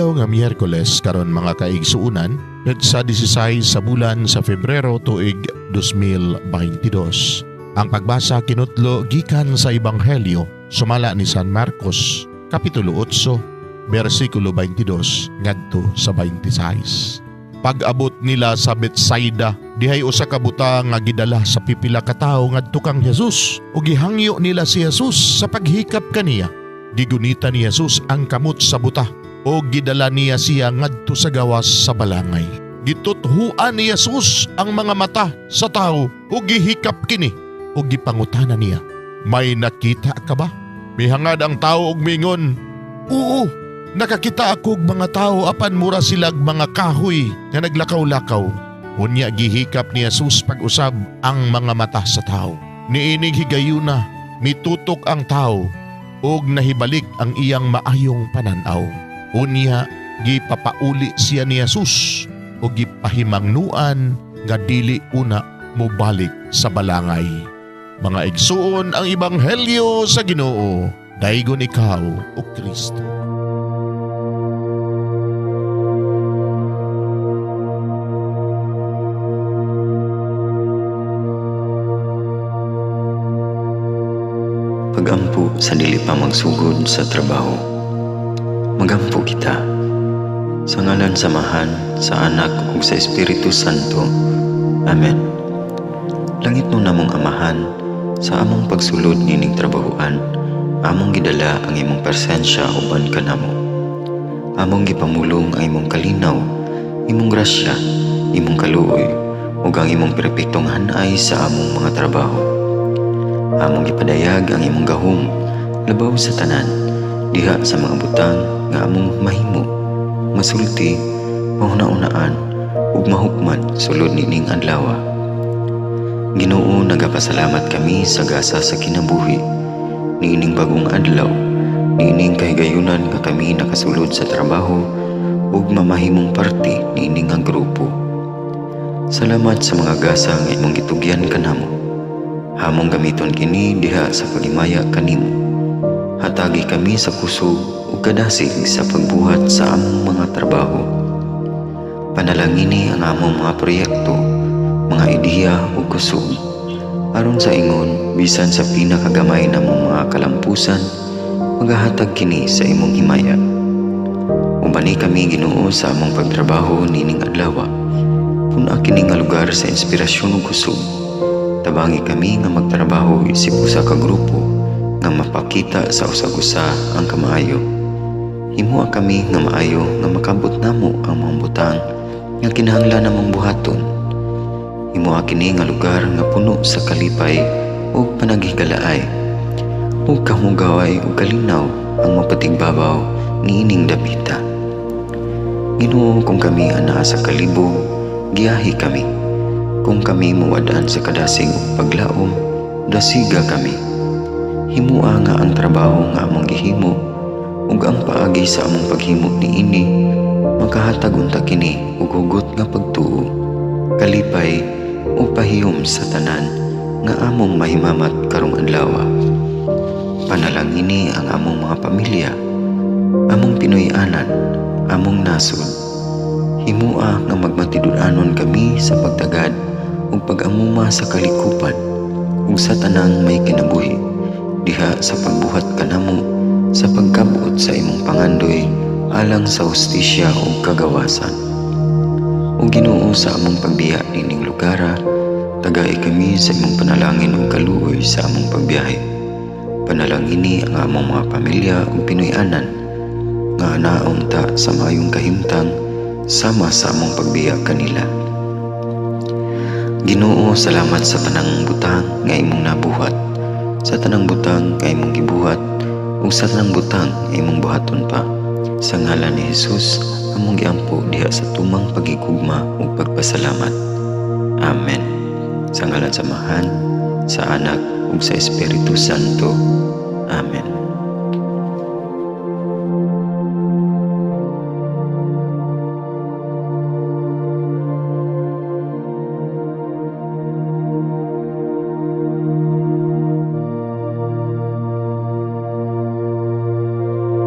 Adlaw nga Miyerkules karon mga kaigsuonan, petsa 16 sa bulan sa Febrero tuig 2022. Ang pagbasa kinutlo gikan sa Ebanghelyo sumala ni San Marcos, Kapitulo 8, versikulo 22 ngadto sa 26. Pag-abot nila sa Betsaida, dihay usa ka buta nga gidala sa pipila ka tawo ngadto kang Jesus ug gihangyo nila si Jesus sa paghikap kaniya. Gigunita ni Jesus ang kamot sa buta o gidala niya siya ngadto sa gawas sa balangay. Gituthuan ni Jesus ang mga mata sa tawo ug gihikap kini ug gipangutana niya, "May nakita ka ba?" Mihangad ang tawo og mingon, "Oo, nakakita ako og mga tawo apan mura silag mga kahoy nga naglakaw-lakaw." Unya gihikap ni Jesus pag-usab ang mga mata sa tawo. Niining higayuna, mitutok ang tawo ug nahibalik ang iyang maayong pananaw. Unya gipapauli siya ni Jesus ug gipahimangnuan nga dili una mobalik sa balangay. Mga igsuon, ang ebanghelyo sa Ginoo. Daygon ikaw, o Kristo. Pagampo sa dili pa magsugod sa trabaho. Magampo kita. Sa ngalan sa Amahan, sa Anak ug sa Espiritu Santo. Amen. Langit no namong Amahan, sa among pagsulod nining trabahoan, among gidala ang imong presensya uban kanamo. Among gipamulong ang imong kalinaw, imong grasya, imong kaluoy, ug ang imong perpektong hanay sa among mga trabaho. Among gipadayag ang imong gahom labaw sa tanan, diha sa mga butang nga among mahimo, masulti, mahuna-unaan ug mahukman sulod nining adlaw. Ginoo, nagapasalamat kami sa gasa sa kinabuhi niining bagong adlaw, niining kahigayunan nga kami nakasulod sa trabaho ug mamahimong parte niining nga grupo. Salamat sa mga gasa nga imong gitugyan kanamo. Hamong gamiton kini diha sa paghimaya kanimo. Hatagi kami sa kusog ug kadasig sa pagbuhat sa among mga trabaho. Panalangini ang among mga proyekto, mga ideya ug kusog. Aron sa ingon, bisan sa pinakagamay namong mga kalampusan, magahatag kini sa imong himaya. Ubani kami, Ginoo, sa among pagtrabaho nining adlaw. Pun-a kini nga lugar sa inspirasyon ug kusog. Tabangi kami nga magtrabaho isip usa ka grupo nga mapakita sa usag-usa ang kamaayo. Himoa kami nga maayo nga makabot namo ang mga butang nga kinahanglan namong buhaton. Himoa kini nga lugar nga puno sa kalipay ug panaghigalaay, ug kahugaway ug kalinaw ang mapatigbabaw niining dapita. Ginoo, kung kami anaa sa kalibog, giyahi kami. Kung kami mawad-an sa kadasig ug paglaom, dasiga kami. Himoa nga ang trabaho nga among gihimo ug ang paagi sa among paghimo niini makahatag unta kini og hugot nga pagtuo, kalipay ug pahiyom sa tanan nga among mahimamat karong adlaw. Panalangini ang among mga pamilya, among Pinoy-anan, among nasod. Himoa nga magmatinud-anon kami sa pagtagad ug pag-amuma sa kalikupan ug sa tanang may kinabuhi diha sa pagbuhat kanamo sa pagkabot sa imong pangandoy alang sa hustisya ug kagawasan. O Ginoo, sa among pagbiya nining lugara, tagai kami sa imong panalangin ug kaluoy sa among pagbiyahe. Panalangini ang among mga pamilya ug Pinoy-anan nga naunta sa maayong kahimtang sama sa among pagbiya kanila. Ginoo, salamat sa tanang butang nga imong nabuhat, sa tanang butang nga imong gibuhat, ug sa tanang butang nga imong buhaton pa. Sa ngalan ni Jesus, among giampo diha sa tumang pagigugma ug pagpasalamat. Amen. Sa ngalan sa Amahan, sa Anak ug sa Espiritu Santo. Amen.